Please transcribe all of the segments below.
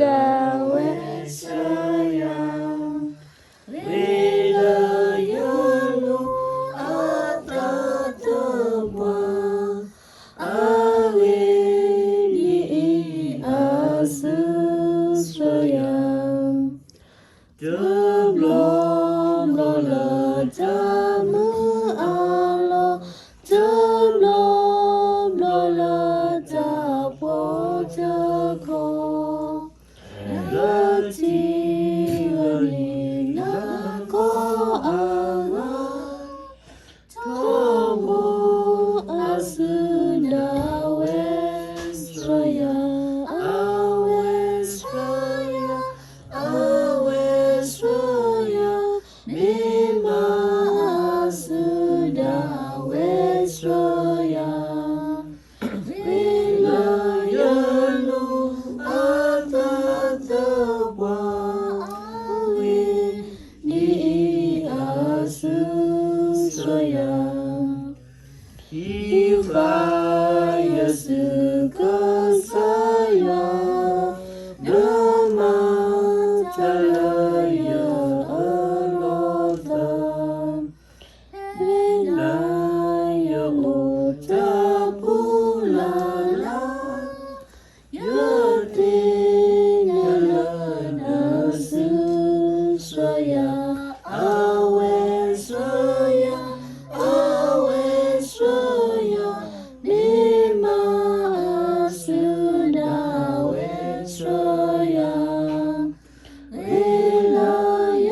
ဒၣ်ဝဲဆှၢယၤ, ဝံၤလၢယလူၤအသးသပှၢ်, အဂ့ၢ်ဒ်အံၤ, အစုဆှၢယၤ တဘျီဘျီလၢတၢ်မုၢ်အလီၢ်, တဘျီဘျီလၢတၢ်ဖှီၣ်တခီ, လၢထံဂၤန့ၣ်လၢကီၢ်အဂၤ ထီဘိအစုဒၣ်ဝဲဆှၢယၤ, အဝဲဆှၢယၤ, အဝဲဆှၢယၤ, မ့ၢ်မးအစုဒၣ်ဝဲဆှၢယၤ, ဝံၤလၢယလူၤအသးသပှၢ်, အဂ့ၢ်ဒ်အံၤ, အစုဆှၢယၤ ဟံးဃာ်ယစုကစၢ်ယွၤ, ဒီးမၤတၢ်လၢယအၢလီၤသး, ဖဲလၢယအိၣ်တၢ်ပူၤလၢ်လၢ် ယသ့ၣ်ညါလၢနစုဆှၢယၤ, အဝဲဆှၢယၤ, အဝဲဆှၢယၤ, မ့ၢ်မးအစုဒၣ်ဝဲဆှၢယၤ, ဂ့ၤလၢယ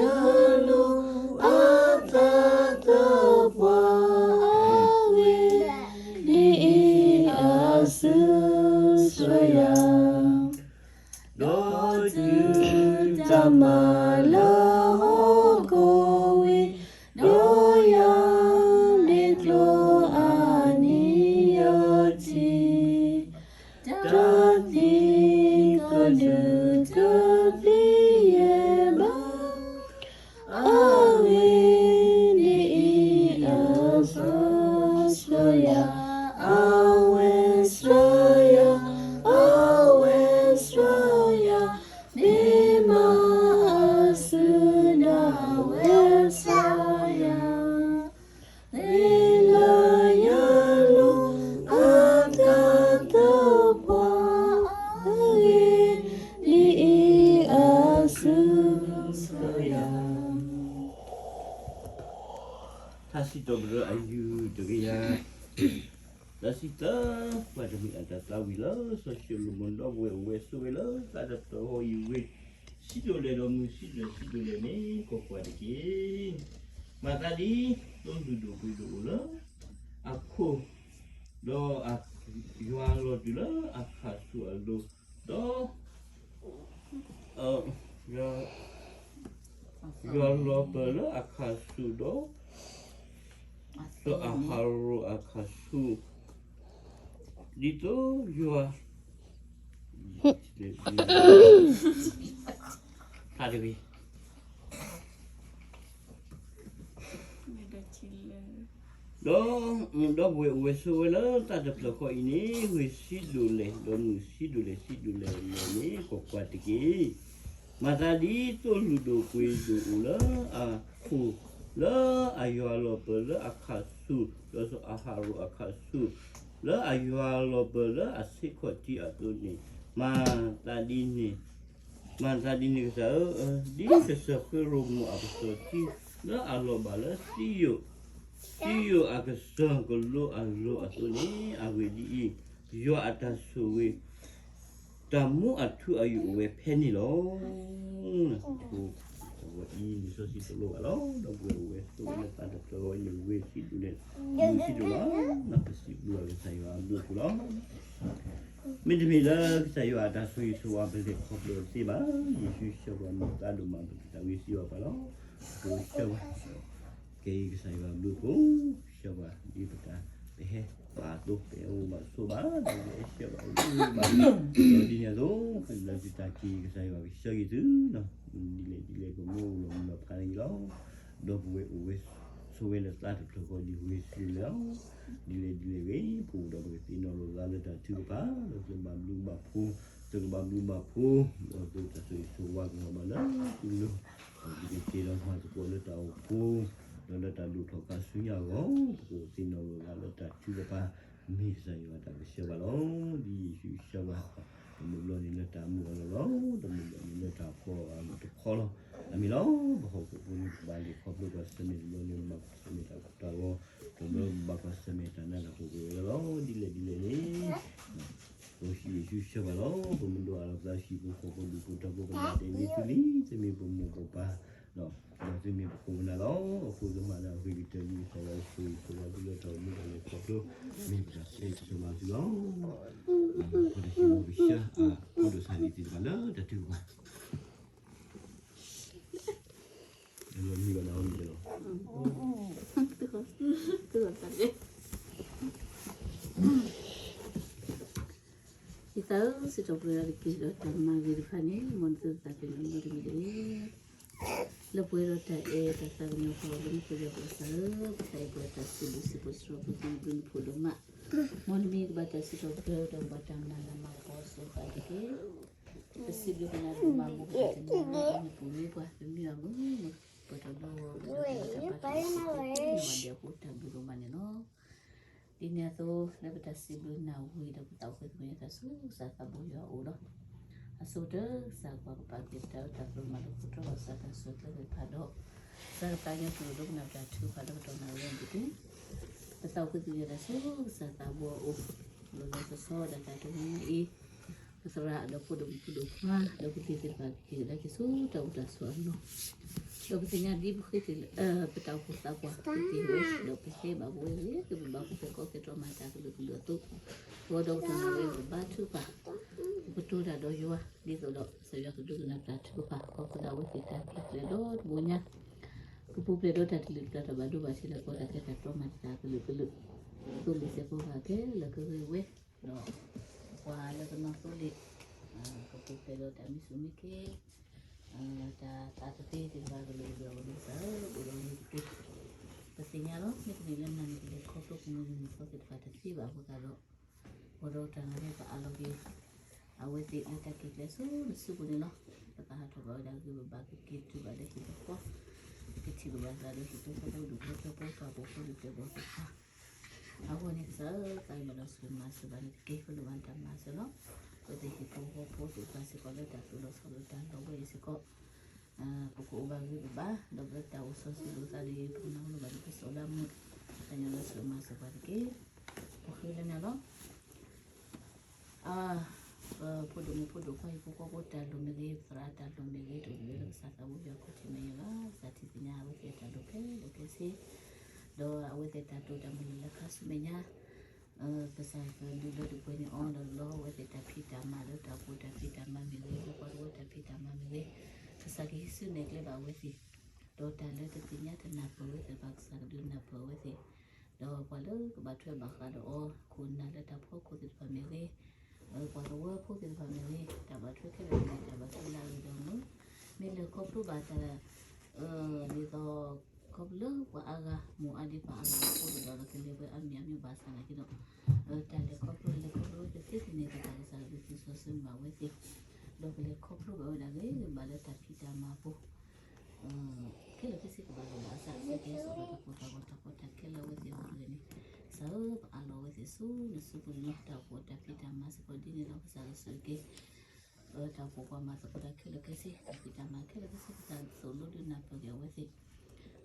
လူၤအသးသပှၢ်, အဂ့ၢ်ဒ်အံၤ, အစုဆှၢယၤ ဒီးတုၤတၢ်မၤလၢဟီၣ်ခိၣ်ဝံၤ, ဒီးယၤန့ၣ်ကျိအနံၣ်ယဲၢ်ထံၣ်, တၢ်သံကဒုးတသံယဲၢ်ဘၣ် အဂ့ၢ်ဒ်အံၤ, အဝဲဆှၢယၤ, အဝဲဆှၢယၤ, အဝဲဆှၢယၤ, မ့ၢ်မးအစုဒၣ်ဝဲဆှၢယၤ, ဂ့ၤလၢယလူၤအသးသပှၢ်, အဂ့ၢ်ဒ်အံၤ, အစုဆှၢယၤ ထါစံးထီၣ်ပတြၢၤအယုၢ်တကယၤ, ဒီးစံးတၢ်, ပှၤတမ့ၢ်အတၢ်သးဝံၣ်လၢ စီၤၡလိၤမိၣ်ဒီပုၢ်ဝဲၢ်အိၣ်ဝဲဆိးဝဲလၢ သးတဖျၢၣ်ဃီအံၤဝဲ, စံးဒိၣ်လဲၣ်ဒီးမုၢ်စံးဒိၣ်လဲၣ်စံးဒိၣ်လဲၣ်န့ၣ် ကွၢ်ကွၢ်တက့ၢ်. မၤသးဒ်သိးလုၢ်ဒိၣ်ပှ့ၤဒိၣ်အိၣ်လၢ အခိၣ်, ဒီးယွၤလီၤတုၤလၢအခါဆူၣ်အလိၤ, ဒီး ယွၤလီၤပၢၢ်လၢအခါဆူၣ်ဒီး, ဒီးအၤဟရိၣ်အခါဆူၣ်, ဒ်သိးယွၤ, တဂ့ၤ ဒီး, ဒီပုၢ်ဝဲၢ်အိၣ်ဝဲဆိးဝဲလၢသးတဖျၢၣ်ဃီအံၤန့ၣ် ဂ့ၢ်စံးဒိၣ်လဲၣ် ဒီးမုၢ်စံးဒိၣ်လဲၣ်စံးဒိၣ်လဲၣ်န့ၣ် ကွၢ်ကွၢ်တက့ၢ်. မၤသးဒ်သိးလုၢ်ဒိၣ်ပှ့ၤဒိၣ်အိၣ်လၢအခိၣ်, လၢအယွၤလီၤပၢၢ်လၢအခါဆူၣ်, ဒီးစီၤအၤဟရိၣ်အခါဆူၣ်, လၢအယွၤလီၤပၢၢ်လၢအဆ့ခီၣ်ထံးအသိးန့ၣ်, မၤသးဒ်န့ၣ် မၤသးဒ်န့ၣ်ကစၢ်ဧၢ, ဒ်ကစၢၢ်ဃ့ရိၣ်မိၣ်အကစီၣ်ထံလၢအလီၤဘၣ်လၢစံယိၣ်, စံယိၣ်အကစီၣ်ကလိအလိၤအသိးန့ၣ်, အဂ့ၢ်ဒ်အံၤ, ယွၤအတၢ်ဆိၣ်ဂ့ၤ, တၢ်မူအထူအယိာ်အိၣ်ဝဲဖဲန့ၣ်လီၤ. အံၤလံာ်စီဆှံတလိၣ်ဘၣ်လီၤ. ဒီပုၢ်ဝဲၢ်အိၣ်ဝဲဆိးဝဲလၢသးတဖျၢၣ်ဃီအံၤန့ၣ် ဂ့ၢ်စံးဒိၣ်လဲၣ်, ဂ့ၢ်စံးဒိၣ်လီၤ. ပစံးဘျုးဘၣ်ကစၢ်ယွၤအဘျုးအဖှိၣ်လီၤ. မ့တမ့ၢ်လၢကစၢ်ယွၤအတၢ်ဆိၣ်ဂ့ၤဆိၣ်ဝါ ပလဲၤခီဖျိတသ့ဘၣ်. ယ့ၣ်ၡူးဆှၢပှၤမၤသးဒိၣ်မး ပကတၢ်ဂ့ၢ်စံးဘၣ်ပှၤလီၤ. ပဆှၢပှၤ, ကဲကစၢ်ယွၤအဘျုးအဖှိၣ်, ဆှၢပှၤဒ်ပတၢ်, ပဟဲပာ်အသိး ပအဲၣ်အိၣ်ဘၣ်ဆိးဘၣ်, ဒီးပအဲၣ်ဆှၢဘၣ်အိၣ်ဘၣ်, ဒီးဒ်န့ၣ်အသိး လၢပတၢ်က့ၤ ကစၢ်ယွၤကဆှၢက့ၤသုလီၤ. ဒ်လဲၣ်ဒ်လဲၣ် ပမ့ၢ်အိၣ်လီၤမုၢ်လီၤဖးန့ၣ်လီၤ. ဒီပုၢ်ဝဲၢ်အိၣ်ဝဲဆိးဝဲလၢသးတဖျၢၣ်ဃီဒ်ဂ့ၢ်စံးဒိၣ်လဲၣ်လီၤ. ဒ်လဲၣ်ဒ်လဲၣ်ဂ့ၤ ပအိၣ်ဒီးပကသ့ၣ်နီၣ်လိာ်သးလၢတၢ်ထုကဖၣ် ဒီးကဘၣ်ဘျုးဘၣ်ဖှိၣ် သုကဘၣ်ဘျုးဘၣ်ဖှိၣ်, ဒီးသုတၢ်ဆိၣ်ဂ့ၤဆိၣ်ဝါကမၤဘၣ်လၢသုလိၤ, ဒီးသုကက့ၤဒီးမၤသကိးလၢတၢ်အိၣ်ဖှိၣ်, ဒီးလၢတၢ်ဒိၣ်ထီၣ်ခါဆူညါအဂီၢ်, ပကအိၣ်သ့ၣ်နီၣ်လိာ်သးလၢတၢ်ထုကဖၣ်, မ့ၢ်ကစၢ်ယွၤတၢ်ကဆှၢဘၣ်လီၤ. ဒ်ယ့ၣ်ၡူးဆှၢဘၣ်, တမုၢ်ဘျီန့ၣ်လၢတၢ်မုၢ်အလီၢ်လီၤ, တမုၢ်ဘျီန့ၣ်လၢတၢ်ဖှီၣ်အမုၢ်တခီလီၤ. အမ့ၢ်လီၤ, ပဟီၣ်ခိၣ်ဖိန့ၣ် ပဘၣ်လ့ၣ်ခီဖျိကွၢ်ဆၢၣ်မဲာ်တဘျီန့ၣ် ပဘၣ်ကွၢ်ဆၢၣ်မဲာ်တၢ်ကီတၢ်ခဲ, တဘျီဘၣ်ကွၢ်ဆၢၣ်မဲာ်တၢ်နးတၢ်ဖှီၣ်ကရၢလီၤ. ဒ်လဲၣ်ဒ်လဲၣ်န့ၣ် ပှၤယ့ၣ်ၡူးဆှၢဘၣ်လီၤ. ပမ့ၢ်ဒိးအလီၢ်သးဆံးဖိဃီဖိဒူၣ်ဖိထၢဖိကမၤတ့ၢ်လံသုလံ, သုမ့ၢ်ပမိၢ်ပပၢ်, ဒီးသုမ့ၢ်ပခိၣ်ပနၢ်လီၤ. အဃိကမၤဒၣ်ဂ့ၤကတၢၢ်လံ ကစၢ်ယွၤဆိၣ်ဂ့ၤဆိၣ်ဝါသုလၢတၢ်အိၣ်မူတၢ်လဲၤခီဖျိ, မ့ၢ်ပတၢ်ဆိၣ်ဂ့ၤဆိၣ်ဝါသုလီၤ. ပတၢ်ဟံးမူကစၢ်အဖိဒိၣ်ဆၣ်လံၤသ့ၣ်တဖၣ်လၢတၢ်ထုကဖၣ် မံဘၣ်နၤအီၤမံၤလီၤ. ယသးဧၢ, စံးထီၣ်ပတြၢၤတက့ၢ်. ဒီးတၢ်မၤဂ့ၤတဖၣ်န့ၣ် မ်နသုသးပ့ၤနီၣ်မုာ်တမံၤတဂ့ၤ. လၢပှဲၤဒီးတၢ်အဲၣ်တၢ်သးကညီၤပှၤအိၣ်လၢမူခိၣ်ယွၤပှၤသးဧၢ, ပသးအဲၣ်ပှၤတၢ်စံးဘျုးစံးဖှိၣ်စံးထီၣ်ပတြၢၤဘျုးနဖှိၣ်ဒိၣ်မး, မ်နမံၤကဘၣ်တၢ်စံးထီၣ်ပတြၢၤဒီးကဘၣ်တၢ်မၤလၤမၤကပီၤအစိၤဃၣ်တက့ၢ်. ပစံးဘျုးကနၣ်ဒိၣ်မး မိၢ်ပၢ်တနံၤအံၤ နပူၤလံပှၤ ပမ့ၢ်အမုာ် ပှၤတဘျီဂီၢ် ပတၢ်ဘၣ်တၢ်စံးဘျုး ပှၤဒဲးဖိတၢ်ဘျုးဒိၣ်မးန့ၣ်လီၤ. ဒ်န့ၣ်အသိး လၢပတၢ်စံးဘျုးနၢ်ဝံၤဒီး ပသးအိၣ်ဃ့သကွံာ်ယသးဆူကစၢ်သးဘိယွၤအအိၣ်လီၤ. အဆိကတၢၢ် ကစၢ်ကွၢ်ကပာ်က့ၤပတၢ်အၢတၢ်သီမၤလၢခိတြီ ကစၢ်တၢ်စူၢ်တၢ်သးဖးဒီး ကစၢ်ကပာ်က့ၤပတၢ်ဒိကနၣ်ပတၢ်ထုကဖၣ်လၢကတီၢ်နၣ်ရံၣ်အံၤတက့ၢ်. ပသးအိၣ်ဃ့သကွံာ်ယသးဆူကစၢ်သးဘိအအိၣ် လီၤလီၤဆီဆီဒၣ်တၢ်တနံၤညါအံၤ ပသရၣ်ဒီးဖိဒိၣ်မုၣ်ဖိဒိၣ်ခွါ ဒီးပသ့ၣ်သ့ၣ်တဖၣ်ကက့ၤကဒါက့ၤဆူတၢ်အိၣ်တၢ်ဆိးအလီၢ်, ဒီးပသ့ၣ်ညါဒ်ပဃ့တ့ၢ်လၢ ပတၢ်အိၣ်ဖှိၣ်သးပှၢ် ပက့ၤဝဲ ဒီးပဟဲဘၣ်ပဝဲဂ့ၤ ပဘၣ်ပဖဲကီကဲထီၣ်မၤတၢ်ကလုာ်ကလုာ်အသိး, အဃိဒီးကတီၢ်နၣ်ရံၣ်အံၤ ပဘါထုကဖၣ်, ပကတိၤတၢ်ဒီးယွၤ ဒ်သိးဒီးကစၢ်ယွၤကဒိကနၣ်ပတၢ်ထုကဖၣ် ခီဖျိလၢအဝဲသ့ၣ်တၢ်ပျဲပျဲဒီတဘိညါ ကပူၤဖျဲးဒီးတၢ်တလုာ်တပျၢ်တၢ်ဘၣ်ဒိဘၣ်ထံးလၢကီတၢ်ခဲတၢ်တီမၤတၢ်ကလုာ်ကလုာ်, သိလ့ၣ်စဲးဖိဘၣ်ခဲလၢာ်ကဂ့ၤဝဲ, ဒီးပှၤလၢကနီၢ်သိလ့ၣ်, ကပူၤဖျဲးဒီးတၢ်မံဆူၣ်မံခ့, တၢ်သးတသ့သ့ၣ်တဖၣ်ကလုာ်ကလုာ်အဂီၢ်န့ၣ် ကစၢ်ဧၢ အိၣ်ဒီးန့ၣ်တက့ၢ်. ပသ့ၣ်ညါလီၤ မ့ၢ်တမ့ၢ်လၢနၤန့ၣ် ပလဲၤခီဖျိပမိၢ်ပပၢ်သ့ၣ်တဖၣ်တသ့ဘၣ်အဃိသတးဒီး အဃိဒီးတၢ်နၢ်ရံၣ်ပအးလီၤက့ၤ အဝဲသ့ၣ်လၢတၢ်က့ၤကျဲဆူနစုပူၤန့ၣ်လီၤ. ပသးဟးထီၣ်ဘၣ်ဝဲဒၣ်ဂ့ၤ ပဘၣ်ကက့ၤတုၤဘၣ်လၢဟံၣ်တဃီ, ပကထံၣ်ဘၣ်သးဒီးဟံၣ်ဖိဃီဖိဒူၣ်ဖိထၢဖိ ပှၤပိာ်ဖိဒူၣ်ဖိထၢဖိသ့ၣ်တဖၣ်, အဂီၢ်န့ၣ်ကစၢ်ဧၢ သးကညီၤလီၤဆူမၤစၢၤဘၣ်န့ၣ်တက့ၢ်. ပလိၣ်ဘၣ်နတၢ်မၤစၢၤလီၤ. အဝဲသ့ၣ်ဟံၣ်ဖိဃီဖိသ့ၣ်တဖၣ်စ့ၢ်ကီးလၢတၢ်သိၣ်လီၤဆီလီၤတၢ်လီၤဝဲအံၤစ့ၢ်ကီး ပကအိၣ်ဘၣ်ဂ့ၤဂ့ၤဘၣ် ဒီးပတၢ်အိၣ်စီဆှံလိာ်သးဒီး ပကနၢ်ဟူလၢၤဘၣ်ဒီးပစီၤလၢအမုာ်, သးကညီၤလီၤဆူမၤစၢၤပှၤတက့ၢ်. ပဃ့လၢနၤလီၤ. ပဖိဒိၣ်မုၣ်ဖိဒိၣ်ခွါဟံၣ်ဖိဃီဖိတၢ်လိၣ်မ့ၢ်ဂ့ၤ, ပသရၣ်တၢ်လိၣ်မ့ၢ်ဂ့ၤ, တအိၣ်လၢကစၢ်သးဘိယွၤခီၣ်ထံးမဲာ်ညါဘၣ်. ကစၢ်ထံၣ်သ့ၣ်ညါအဝဲသ့ၣ်အတၢ်လိၣ်ခဲလၢာ်ခဲဆ့, ဒီးအဝဲသ့ၣ်တၢ်တိာ်တၢ်မုၢ်လၢ်လၢခါဆူမဲာ်ညါ ကစၢ်ကဒုးလၢတပှဲၤန့ၢ်အီၤဒီးလီအဝဲသ့ၣ်တၢ်ဖံးတၢ်မၤလၢတၢ်အိၣ်ဖှိၣ်တၢ်ဖံးတၢ်မၤမ့ၢ်ဂ့ၤ, လၢပှၤတဝၢတၢ်ဖံးတၢ်မၤမ့ၢ်ဂ့ၤ, ကစၢ်ကဟံးစုနဲၣ်ကျဲဘၣ်အဝဲသ့ၣ်, ဒီးတၢ်လၢတသ့ၣ်ညါတနၢ်ပၢၢ်ဝဲသ့ၣ်တဖၣ် ကစၢ်ကဒုးနၢ်ပၢၢ်အဝဲသ့ၣ်, ဒီးပှၤလၢကဘၣ်ထွဲဘၣ်ဃးဒီးအီၤ ခိၣ်နၢ်လၢတၢ်ဖီခိၣ်သ့ၣ်တဖၣ်မ့ၢ်ဂ့ၤ, ပှၤကဝၢဖိသ့ၣ်တဖၣ်မ့ၢ်ဂ့ၤ, တၢ်ဘၣ်ထွဲခဲလၢာ်န့ၣ် တၢ်ဘၣ်ထွဲလၢအဂ့ၤဒီးမုာ်, မ့ၢ်လဲၤခီဖျိဘၣ်တၢ် ဒ်သိး ခီဖျိလၢပှၤအါဂၤ မိၢ်အါဒံးပၢ်အါဂၤအဃိဒီး ကလဲၤဝဲအါမံၤအါမံၤဘၣ်ဆၣ်နာ်က့ဒီး တၢ်လဲၤခီဖျိလဲၤခီဖျိဝဲတသ့တန့ၢ်သတး ကစၢ်ကဒုးသ့စီဆှံဘၣ်ဝဲသ့ၣ်, ဒီးကလဲၤခီဖျိဘၣ်ဝဲဒၣ်ဂ့ၤဂ့ၤဘၣ်လၢတၢ်ဖံးတၢ်မၤအပူၤ ခဲလၢာ်ခဲဆ့ကဘၣ်လီၤဘၣ်အသး ကစၢ်ကဟဲစိာ်ဒီးတၢ်ကိၢ်တၢ်ဂီၤတၢ်ကီတၢ်ခဲလၢအဝဲသ့ၣ်အဂီၢ်တဂ့ၤန့ၣ်, ကစၢ်ဧၢ ပအးလီၤအဝဲသ့ၣ်ဆူနစုပူၤန့ၣ်လီၤ. တၢ်အိၣ်ဖှိၣ်တၢ်ဖံးတၢ်မၤစ့ၢ်ကီးဒ်န့ၣ်လီၤ. ကစၢ်ကဆိၣ်ဂ့ၤက့ၤ တၢ်အိၣ်ဖှိၣ်ပှၤမၤသကိးတၢ်ခဲလၢာ်ခဲဆ့ တၢ်ဖံးတၢ်မၤခဲလၢာ်ခဲဆ့ ကစၢ်သိၣ်လိဒုးနၢ်ပၢၢ်က့ၤအဝဲသ့ၣ်,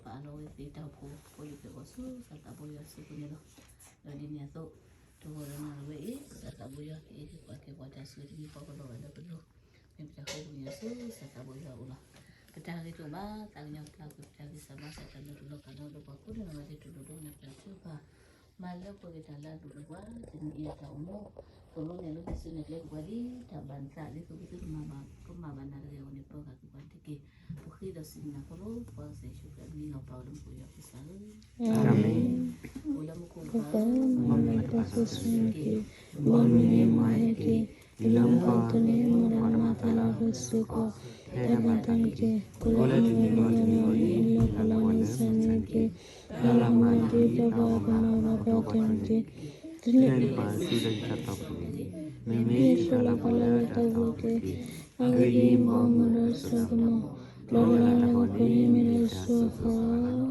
ပအးလီၤအဝဲသ့ၣ်တၢ်အိၣ်ဖှိၣ်ကိးလံၤပှဲၤဂီၢ်ဆူကစၢ်သးဘိယွၤစုပူၤန့ၣ်လီၤ. ဒီးဒ်န့ၣ်အသိး တဂီၤဒီးနၢ်ဝဲအံၤ ကစၢ်သးဘိယွၤ ကအ့ၣ်က့ၤကွၢ်က့ၤပှၤတၢ်ဆိၣ်ဂ့ၤတမံၤဃီကလီၤဂာ်လၢပလိၤ, မ့ၢ်ပတၢ်ဃူပညီဆူကစၢ်သးဘိယွၤအအိၣ်လီၤ. ပတၢ်ဂ့ၤတအိၣ်ဘၣ် သးကညီၤဖျါကွံာ်ပတၢ်ဂံၢ်စၢ်ဘါစၢ်တၢ်လၢပလီၢ်ကလီဒီးပှၤကိးနီၢ်ဂၤဒဲး တူၢ်လိာ်ဒိကနၣ်ပတၢ်ထုကဖၣ် မၤလၢပှဲၤက့ၤတၢ်လၢအလိၣ်ဒီးပှၤ တနံၤအံၤအတၢ်အိၣ်မူ သိၣ်လိနဲၣ်လိဟံးစုနဲၣ်ကျဲက့ၤပှၤဒ် တၢ်ဘၣ်နသးဒ်သိးပသုတမၤဘၣ် ကမၤဘၣ်နၤတဂ့ၤအဂီၢ်န့ၣ် ပၢဃာ်က့ၤပှၤတက့ၢ်. ပဃ့ဒီးစံးနာ်က့လီၤ ပှၤကစၢ်ယ့ၣ်ၡူးခရံာ်အမံၤလီၤ ပၢ်အိၣ်လၢမူခိၣ်ယွၤပကစၢ်ဧၢ, အိၣ်လၢမူခိၣ်ပၢ်ဧၢ, မ်နတၢ်စိတၢ်ကမီၤဟဲက့ၤ, မ်နမံၤန့ၣ်မၤဟဲက့ၤ, တုၤလၢမူခိၣ်အသိးန့ၣ် မ်တၢ်မၤသးလၢအဂ့ၤစ့ၢ်ကီး, ဖဲတၢ်မၤတၢ်န့ၣ်က့ၤ, ကိးလၢတနံၤဒီးတနံၤအံၤ လၢပလီၢ်န့ၣ်စ့ၢ်န့ၣ်က့ၤ, တၢ်လၢမၤဒ်ပှၤအီၣ်ကနီၤဒီးပှၤတီန့ၣ်က့ၤ, တုၤလၢပာ်စုလၢယတၢ်တီၢ်ပူၤန့ၣ် မ့ၢ်ဆီၣ်လီၤပှၤလၢအတၢ်ဂုၤက့ၤ, အဂ့ၢ်ဒ်အံၤ, မ်အမုာ်ဒီးစိကမီၤ, ဒီးတၢ်လၤကပီၤန့ၣ်မ့ၢ်ဒၣ်ဆူအဃၢၤလီၤ.